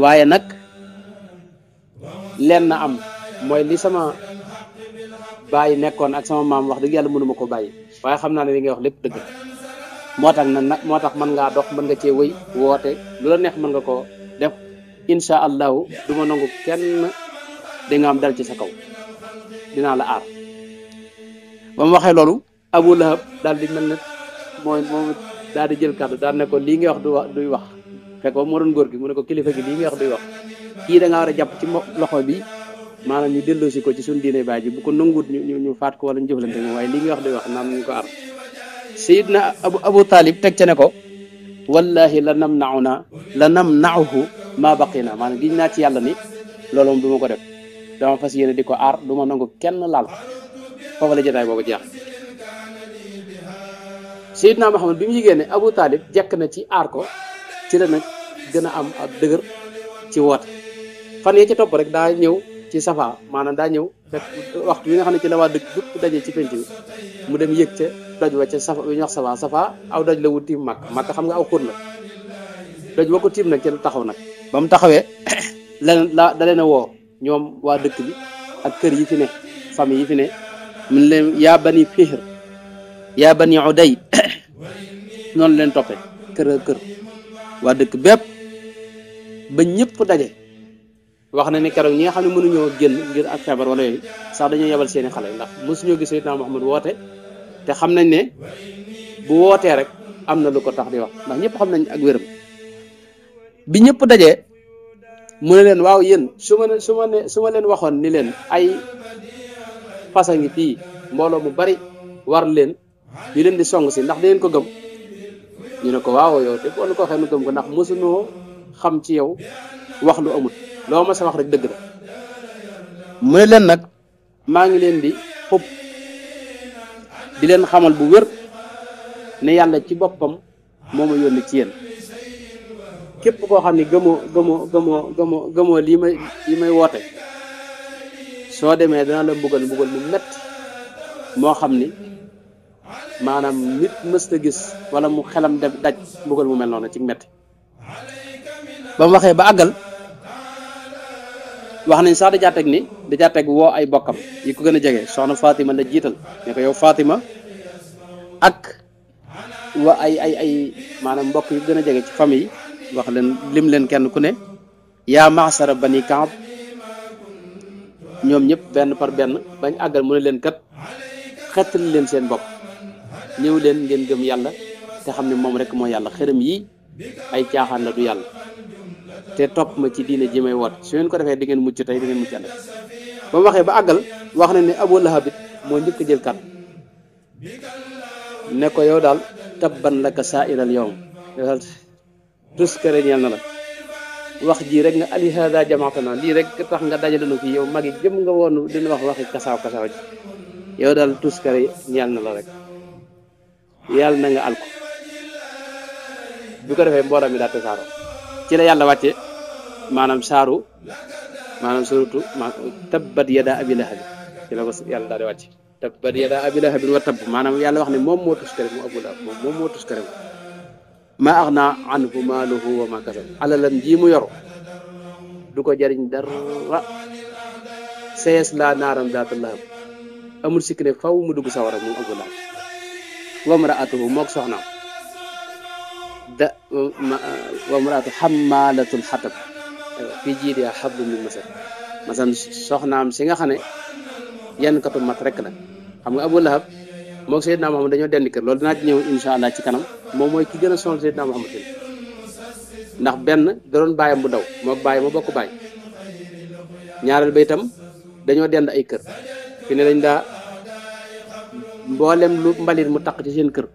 waaye nag leen na am mooy li sama bàyyi nekkoon ak sama maam wax dëgg yàlla mënuma ko bàyyi waaye xam naa ne li ngay wax lépp dëgg moo tax moo tax mën ngaa dox mën nga cee wëy woote lu la neex mën nga koo def insha allahu du ma nangu kenn di nga am dal ci sa kaw dinaa la aar ba mu waxee loolu Abu Lahab daal di mel ne moom daal di jël kàddu daal ne ko lii ngay wax duy wax fekk ba moo doon góor gi mu ne ko kilifa gi lii ngay wax duy wax kii da nga war a jàpp ci loxo bi maanaam ñu delloosi ko ci suñu diine baay ji bu ko nanguut ñu faat ko wala ñu jëflante moom waaye lii ngay wax duy wax naan ñu ko aar Seydina Abu Talib teg ca ne ko wallahi la namna'uhu ma baqina maanaam giñ naa ci yàlla ni loolu moom du ma ko def dama fas yéene di ko aar du ma nangu kenn laal foofu la jotaay boobu jeex Seydina Muhammad bi mu yigée ne Abu Talib jekk na ci aar ko ci la nag gën a am ab dëgër ci woote fan yi ci topp rek daa ñëw ci safa maanaam daa ñëw fekk waxtu bi nga xam ne ci la waa dëkk bépp daje ci penc bi mu dem yëg ca doj wa ca safa bi ñuy wax safa aw doj la wu tiim màkk xam nga aw xur la doj wa ko tiim nag ci la taxaw nag ba mu taxawee da leen a woo ñoom waa dëkk bi ak kër yi fi ne famille yi fi ne mun leen yaa bani Fihr yaa bani Uday noonu leen toppee kër waa dëkk bépp ba ñëpp daje wax na ni keroog ñi nga xam ne mënuñoo génn ngir ak feebar wala yooyu sax dañoo yebal seeni xale ndax mosuñoo gis Seydina Muhammad woote te xam nañ ne bu wootee rek am na lu ko tax di wax ndax ñëpp xam nañ ak wéram bi ñëpp dajee mu ne leen waaw yéen su ma leen waxoon ni leen ay fasa ngi fii mbooloo mu bari war leen ñu leen di song si ndax da ngeen ko gëm ñu ne ko waaw yow te boo ko waxee nu gëm ko ndax mosunoo xam ci yow wax lu amul loo ma sa wax rek dëgg la mu ne leen nag maa ngi leen di xub di leen xamal bu wér ne yàlla ci boppam moo ma yónni ci yéen képp koo xam ne gëmoo lii may woote soo demee dana la mbugal mu metti moo xam ni maanaam nit mësta gis wala mu xelam dem daj mbugal mu mel noonu ci metti ba mu waxee ba àggal wax nañ sax da caa teg woo ay bokkam yi ko gën a jege soxna Fatima la jiital ne ko yow Fatima ak wa ay maanaam mbokk yi gën a jege ci famille wax leen lim leen kenn ku ne yaa maasara bani Kaab ñoom ñëpp benn par benn bañ àggal mu ne leen kat xettali leen seen bopp ñëw leen ngeen gëm yàlla te xam ne moom rek mooy yàlla xërëm yi ay caaxaan la du yàlla te topp ma ci diine ji may woote su ngeen ko defee di ngeen mucc tey di ngeen mucc ëllëg ba mu waxee ba àggal wax na ne Abu Lahab it moo njëkk a jël kat ne ko yow daal tabban laka sa'iral yawm tuskare ñeel na la wax ji rek nga ali hada jamaatana lii rek tax nga dajale nu fii yow mag yi jëm nga woonu dina wax waxi kasaaw ji yow daal tuskare ñeel na la rek yàlla na nga alko bu ko defee mbooloo mi daal tasaaroo ci la yàlla wàcce maanaam suratu tabbat yada abi lahab ci la ko yàlla daal di wàcce tabbat yada abi lahab wa tabb maanaam yàlla wax ne moom moo tuskare mu Abu Lahab moom moo tuskare ma aghna anhu maaluhu wa ma kasab alalam ji mu yor du ko jariñ dara sees laa naaram daata lahab amul sikki ne faw mu dugg sawara moom Abu Lahab wa mraatuhu moog soxnaam wa mraatu xammaalatul xatab fii jiidihaa hablum min masad masan soxnaam si nga xam ne yenn katu mat rek la xam nga Abu Lahab moog Seydina Muhammad dañoo dendi kër loolu dinaa ci ñëw insha allah ci kanam moom mooy ki gën a sonal Seydina Muhammad ndax benn da doon bàyyam bu ndaw moog bàyyi ma bokk bàyyi ñaareel ba itam dañoo dend ay kër fi ne dañ daa mboolem lu mbalit mu taq ci seen kër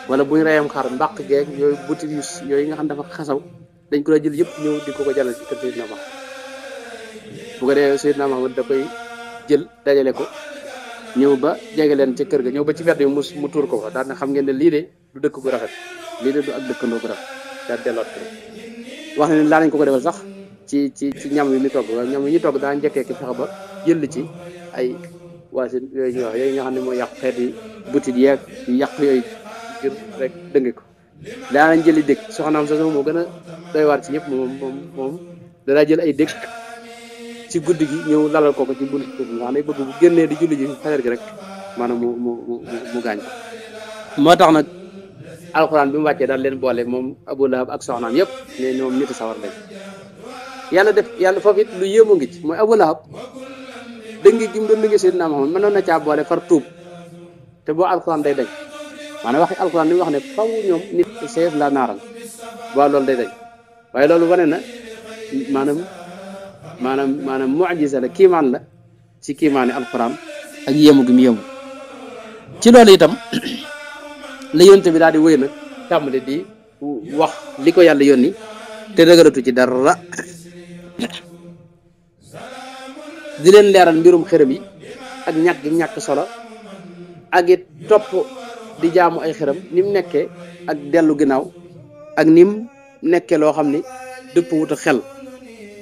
wala buñ reyam xar mbàq geeg yooyu butit yooyu nga xam dafa xasaw dañ ko la jël yëpp ñëw di ko jàllal ci kër Seydina Muhammad bu ko dee Seydina Muhammad da koy jël dajale ko ñëw ba jege leen ca kër ga ñëw ba ci wet yi mu tuur ko fa daal na xam ngeen ne lii de du dëkk gu rafet lii de du ak dëkkandoo gu rafet daal delloot ko wax na ne laa nañ ko defal sax ci ñam yi ñu togg waaye ñam yi ñu togg daa njëkkee ki fexe ba jël ci ay waasin yooyu ñuy wax yooyu nga xam ne mooy yàq xeeti butit yeeg yu yàq yooyu ngir rek dënge ko daanañ jëli dëkk soxnaam sa moo gën a doy waar ci ñëpp moom danaa jël ay dëkk ci guddi gi ñëw lalal ko ci bunt nga xam ne bëgg bu génnee di julli ji fajar gi rek maanaam mu gaañ ko moo tax nag alxuraan bi mu wàccee daal leen boole moom Abu Lahab ak soxnaam yëpp ne ñoom niti sawar lañ yàlla foofu it lu yéemu ngi ci mooy Abu Lahab dëngi gi mu doon dëngi Seydina Muhammad mënoon na caa boole far tuub te boo alxuraan day dañ maanaam waxi alxuraan li mu wax ne faw ñoom nit seef la naaral boo loolu day dañ waaye loolu wane na maanaam mu'jiza la kiimaan la ci kiimaani alxuraan ak yéemu gi mu yéemu ci loolu itam la yónte bi daal di wéy nag tàmbali di wax li ko yàlla yónni te ragalatu ci dara di leen leeral mbirum xërëm yi ak ñàkk gi ñàkk solo ak it topp di jaamu ay xërëm ni mu nekkee ak dellu ginnaaw ak ni mu nekkee loo xam ni dëpp wut ak xel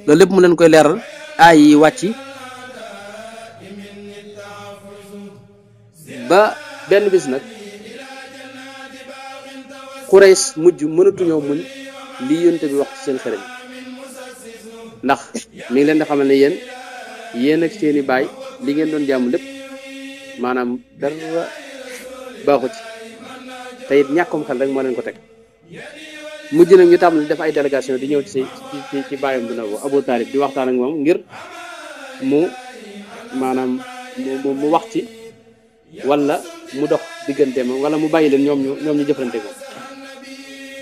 loolu lépp mu leen koy leeral aay yi wàcc ba benn bis nag Quraysh mujj mënatuñoo muñ lii yonte bi wax ci seen xërëm ndax mi ngi leen di xamal ne yéen ak seeni baay li ngeen doon jàmm lépp maanaam dara baaxu ci te it ñàkkum xel rek moo leen ko teg mujj nag ñu tàmbali def ay délégation di ñëw ci baayam bu ndaw Abu Talib di waxtaan ak moom ngir mu maanaam mu wax ci wala mu dox diggante moom wala mu bàyyi leen ñoom ñu jëflante moom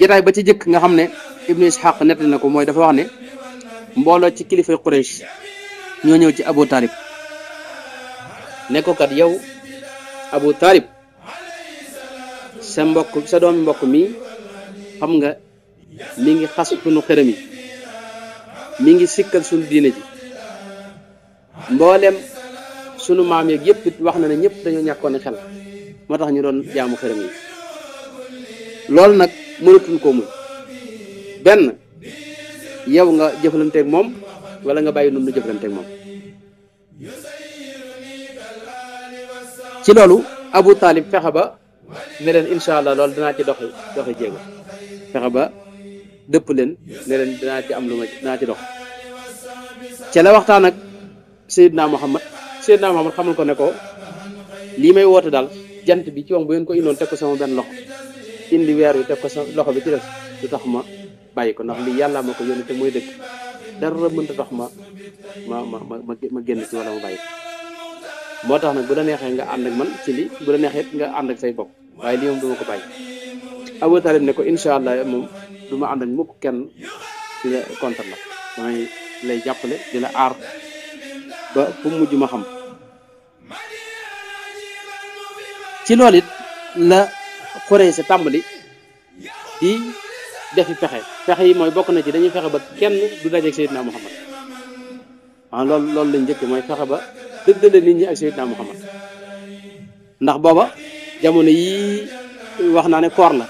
jotaay ba ci jëkk nga xam ne Ibnu Ishaq nettali na ko mooy dafa wax ne mbooloo ci kilifay Quraysh ñoo ñëw ci Abu Talib ne ko kat yow Abu Talib sa doomi mbokk mi xam nga mi ngi xas sunu xërëm yi mi ngi sikkal sunu diine ji mboolem sunu maam yeeg yëpp it wax na ne ñëpp dañoo ñàkkoon xel moo tax ñu doon jaamu xërëm yi loolu nag mënatuñ koo muñ benn yow nga jëflanteeg moom wala nga bàyyi nun nu jëflanteeg moom ci loolu Abu Talib fexe ba ne leen incha allah loolu dinaa ci doxi jéego fexe ba dëpp leen ne leen dinaa ci am lu ma dinaa ci dox ca la waxtaan ak Seydina Muhammad xamal ko ne ko lii may woote daal jant bi ci wax bu ngeen ko indoon teg ko sama benn loxo indi weer wi teg ko sama loxo bi ci def du tax ma bàyyi ko ndax lii yàlla ma ko yónni te mooy dëgg dara mënta tax ma génn ci wala ma bàyyi ko moo tax nag bu la neexee nga ànd ak man ci li bu la neexee nga ànd ak say bopp waaye lii moom du ma ko bàyyi Abu Talib ne ko incha allah moom du ma ànd ak mukk kenn di la contre la damay lay jàppale di la aar ba fu mujj ma xam ci loolu it la Quraysh tàmbali di defi pexe yi mooy bokk na ci dañuy fexe ba kenn du dajeeg Seydina Muhammad loolu lañ njëkk mooy fexe ba dëddale nit ñi ak Seydina Muhammad ndax booba jamono yii wax naa ne koor la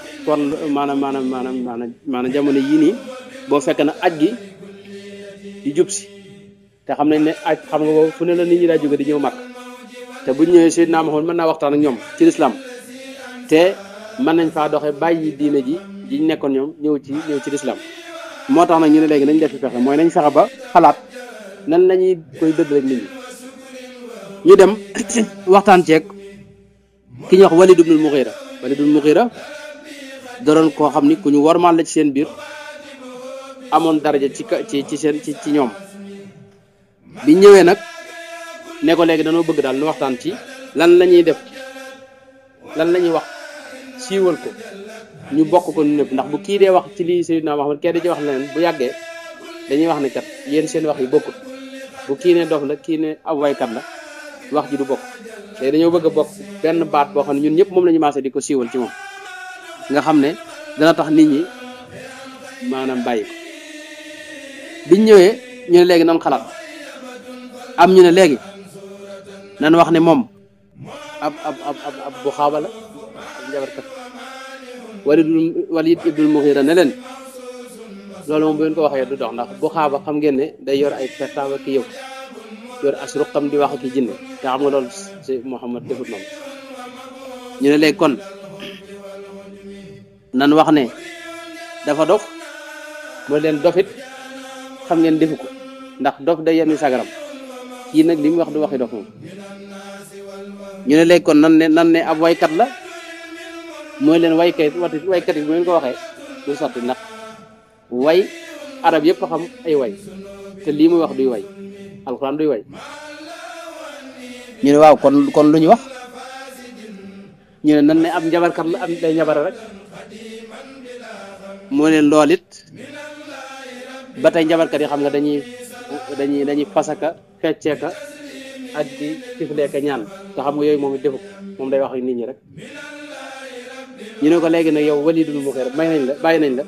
maanaam jamono yii nii boo fekk na aj gi di jub si te xam nañ ne aj xam nga boobu fu ne la nit ñi daa jóge di ñëw Makka te buñ ñëwee Seydina Muhammad mën naa waxtaan ak ñoom ci lislaam te mën nañ faa doxe bàyyi diine ji nekkoon ñoom ñëw ci lislaam moo tax nag ñu ne léegi nañ def fi fexe mooy nañ fexe ba xalaat nan lañuy koy dëdd rek nit ñi ñu dem waxtaan ceeg ki ñuy wax Walid ibnul Mughira doroon koo xam ni ku ñu wormaal la ci seen biir amoon daraja ci ñoom bi ñëwee nag ne ko léegi dañoo bëgg daal nu waxtaan ci lan la ñuy def lan la ñuy wax siiwal ko ñu bokk ko ñu ñëpp ndax bu kii dee wax ci lii Seydina Muhammad kee di ci wax leneen bu yàggee dañuy wax ne kat yéen seen wax yi bokkut bu kii ne dof la kii ne ab waykat la wax ji du bokk te dañoo bëgg a bokk benn baat boo xam ne ñun ñëpp moom la ñu maase di ko siiwal ci moom nga xam ne dana tax nit ñi maanaam bàyyi ko biñ ñëwee ñu ne léegi nan xalaat am ñu ne léegi nan wax ne moom ab bu xaaba la ab njabarkat Walid ibnul Mughira ne leen loolu moom bu ngeen ko waxee du dox ndax bu xaaba xam ngeen ne day yor ay pertaaw ak yow yor as ruqam di wax ak jinne te xam nga loolu si Muhammad defut noonu ñu ne léegi kon nan wax ne dafa dof mooy leen dofit xam ngeen defu ko ndax dof day yenn sagaram kii nag li mu wax du waxi dof moom ñu ne léegi kon nan ne ab waykat la mooy leen waykat yi bu ngeen ko waxee du sotti ndax way arab yëpp a xam ay way te lii muy wax duy way alxuraan duy way ñu ne waaw kon lu ñu wax ñu ne nan ne ab njabarkat la am day njabara rek moo leen lool it ba tey njabarkat yi xam nga dañuy fasaka fecceeka ak di tifleeka ñaan te xam nga yooyu moom it defu moom day wax ak nit ñi rek ñu ne ko léegi nag yow Waliid ibn Mughira bàyyi nañ la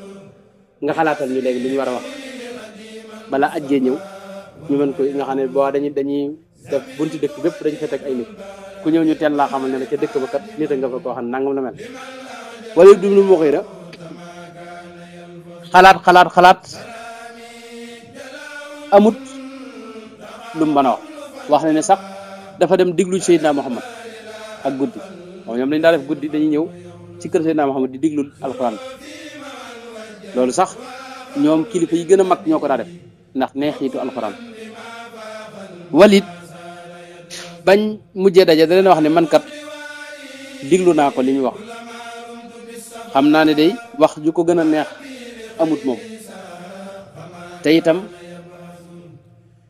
nga xalaatal ñu léegi lu ñu war a wax balaa ajjee ñëw ñu mën ko nga xam ne boo dañuy def bunti dëkk bépp dañu fa teg ay nit ku ñëw ñu teel laa xamal ne la ca dëkk ba kat nit a nga fa koo xam ne nangam la mel Waliid ibn Mughira xalaat amut lu mu mën a wax na ne sax dafa dem diglu Seydina Muhammad ak guddi waaw ñoom dañu daa def guddi dañuy ñëw ci kër Seydina Muhammad di diglul alxuraan loolu sax ñoom kilifa yi gën a mag ñoo ko daa def ndax neexiitu alxuraan Waliid bañ mujjee daje da leen wax ne man kat diglu naa ko li muy wax xam naa ne day wax ju ko gën a neex amut moom te itam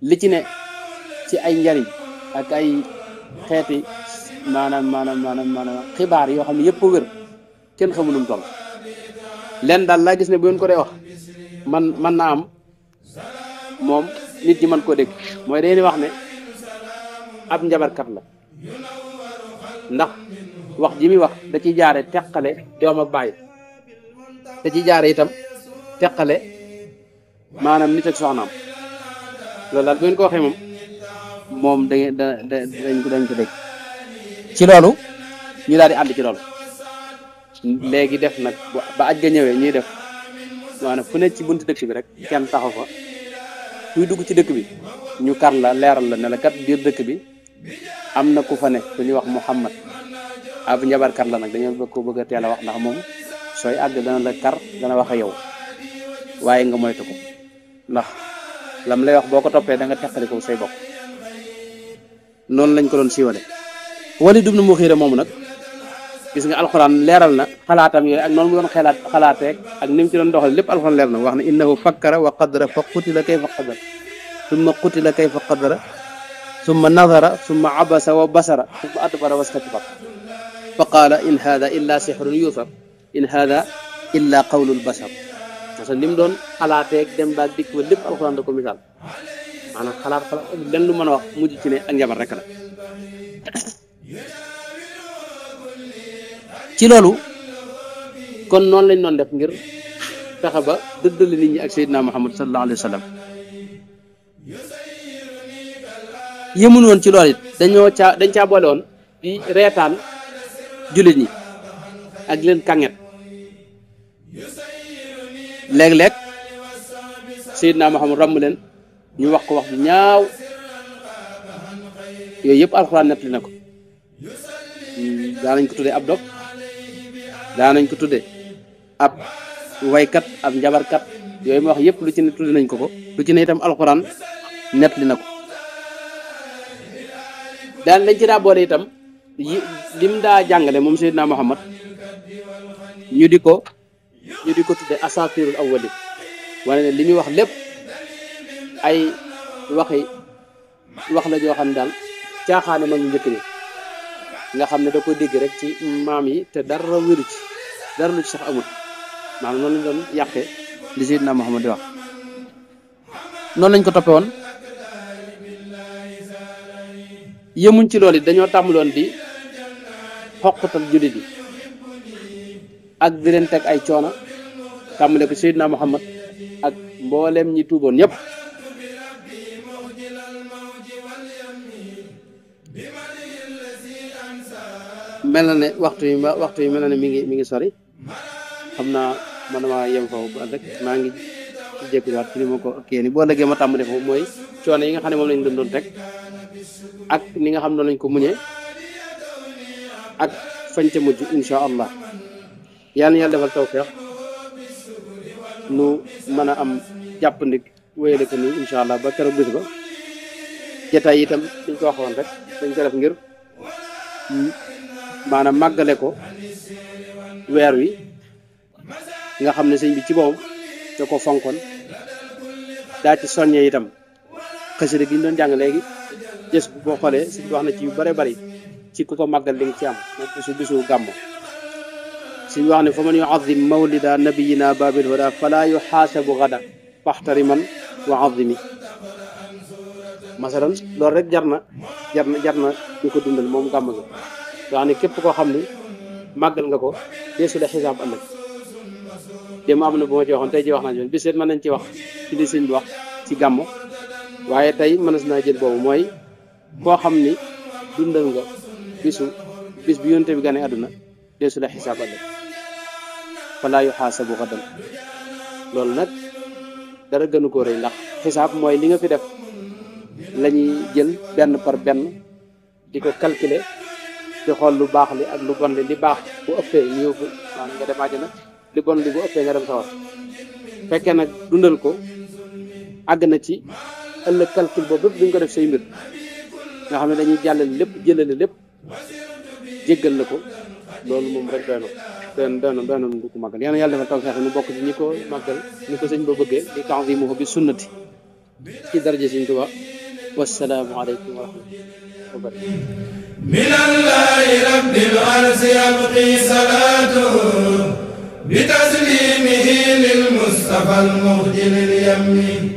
li ci ne ci ay njariñ ak ay xeeti maanaam xibaar yoo xam ne yëpp wér kenn xamul nu mu toll leen daal laa gis ne bu ngeen ko dee wax man naa am moom nit ñi mën koo dégg mooy dañuy wax ne ab njabarkat la ndax wax ji muy wax da ciy jaare teqale doom ak baay da ciy jaare itam teqale maanaam nit ak soxnaam loolu daal bu ngeen ko waxee moom dañ ko dégg ci loolu ñu daal di ànd ci loolu léegi def nag ba aj ga ñëwee ñuy def maanaam fu ne ci buntu dëkk bi rek kenn taxaw fa kuy dugg ci dëkk bi ñu kar la leeral la ne la kat biir dëkk bi am na ku fa ne ku ñuy wax Muhammad ab njabarkat la nag dañoo bëgg a teel a wax ndax moom sooy àgg dana la kar dana wax ak yow waaye nga moytu ko ndax lam lay wax boo ko toppee da nga teqali ko say bokk noonu lañ ko doon siiwale Waliid ibn Mughira moomu nag gis nga alxuraan leeral na xalaatam yooyu ak noonu mu doon xalaatee ak ni mu ci doon doxal lépp alxuraan leer na wax ne innahu fakkara wa qadara fa qutila kayfa qadara summa qutila kayfa qadara summa nadara summa abasa wa basara summa adbara wastakbara fa qaala in hada illa sihrun yusar in hada illa qawlul bashar parce que li mu doon xalaatee dem baag dikk ba lépp alxuraan da ko misaal maanaam xalaat len lu mën a wax mujj ci ne ak njabar rek la ci loolu kon noonu lañ doon def ngir fexe ba dëddale nit ñi ak Seydina Muhammad sallallahu alayhi wa sallam yëmun woon ci loolu it dañ caa boole woon di reetaan jullit ñi ak leen kànget léeg-léeg Seydina Muhammad ràmm leen ñu wax ko wax ju ñaaw yooyu yëpp alxuraan nettali na ko daanañ ko tuddee ab dog daanañ ko tuddee ab waykat ab njabarkat yooyu ma wax yëpp lu ci ne tudde nañ ko lu ci ne itam alxuraan nettali na ko daan lañ ci daa boole itam lim daa jàngale moom Seydina Muhammad ñu di ko tudde asatirul awwalin wane ne li muy wax lépp ay wax la joo xam ne daal caaxaane mag ñu njëkk ni nga xam ne da ko dégg rek ci maam yi te dara wéru ci dara lu ci sax amul maanaam noonu lañ doon yàqee li Seydina Muhammad di wax noonu lañ ko toppe woon yëmuñ ci loolu it dañoo tàmbaloon di xoqatal jullit yi ak di leen teg ay coono tàmbale ko Seydina Muhammad ak mbooleem ñi tuuboon ñëpp mel na ne waxtu yi mel na ne mi ngi sori xam naa man damaa yem foofu rek maa ngi ci jékkiwaat ci ni ma ko kii ni boo lëggee ma tàmbali foofu mooy coono yi nga xam ne moom lañ doon rek ak ni nga xam ne lañ ko muñee ak fañ ca mujj insha allah yàlla na yàlla defal tawfeex nu mën a am jàppandik wéyale ko nii insha allah ba keroog bis ba jotaay itam dañ ko waxoon rek dañ ko def ngir maanaam màggale ko weer wi nga xam ne sëñ bi ci boppam da ko fonkoon daa ci soññee itam xasida gi ñu doon jàng léegi jës bu boo xoolee sëñ bi wax na ci yu bare bari ci ku ko màggal li nga ci am moom bisu gàmmo sëñ bi wax ne fa man yuazim mawlida nabiyina babil huda fala yuxaasabu gada faxtariman wa azimi masalan loolu rek jar na ñu ko dundal moom gàmm gi wax ne képp koo xam ni màggal nga ko deesu la xisaab ëllëg démb am na bu ma ci waxoon tey ji wax naa ci bis seet mën nañ ci wax ci li sëñ bi wax ci gàmmo waaye tey mënees naa jël boobu mooy koo xam ni dundal nga bis bi yonte bi gane àdduna deesu la xisaab ëllëg falaa yuxaasabu gadan loolu nag dara gënu ko rëy ndax xisaab mooy li nga fi def lañuy jël benn par benn di ko calculer di xool lu baax li ak lu bon li baax bu ëppee ñu yóbbu maanaam nga dem àjjana li bon li bu ëppee nga dem sawar fekkee nag dundal ko àgg na ci ëllëg calcul boobu bépp duñ ko def say mbir nga xam ne dañuy jàllale lépp jëlale lépp jéggal la ko loolu moom rek doy na du ko màggal yàlla defal taw feex nu bokk ci ñi ko màggal ni ko sëñ ba bëggee di ta'zimuhu bi sunnati ci daraja sëñ Tuubaa wassalaamu aleykum wa rahmatullahi wa barakatuh minallahi rabbil arsi yabqi salaatuhu bi taslimihi lil mustafa al muxjil al yammi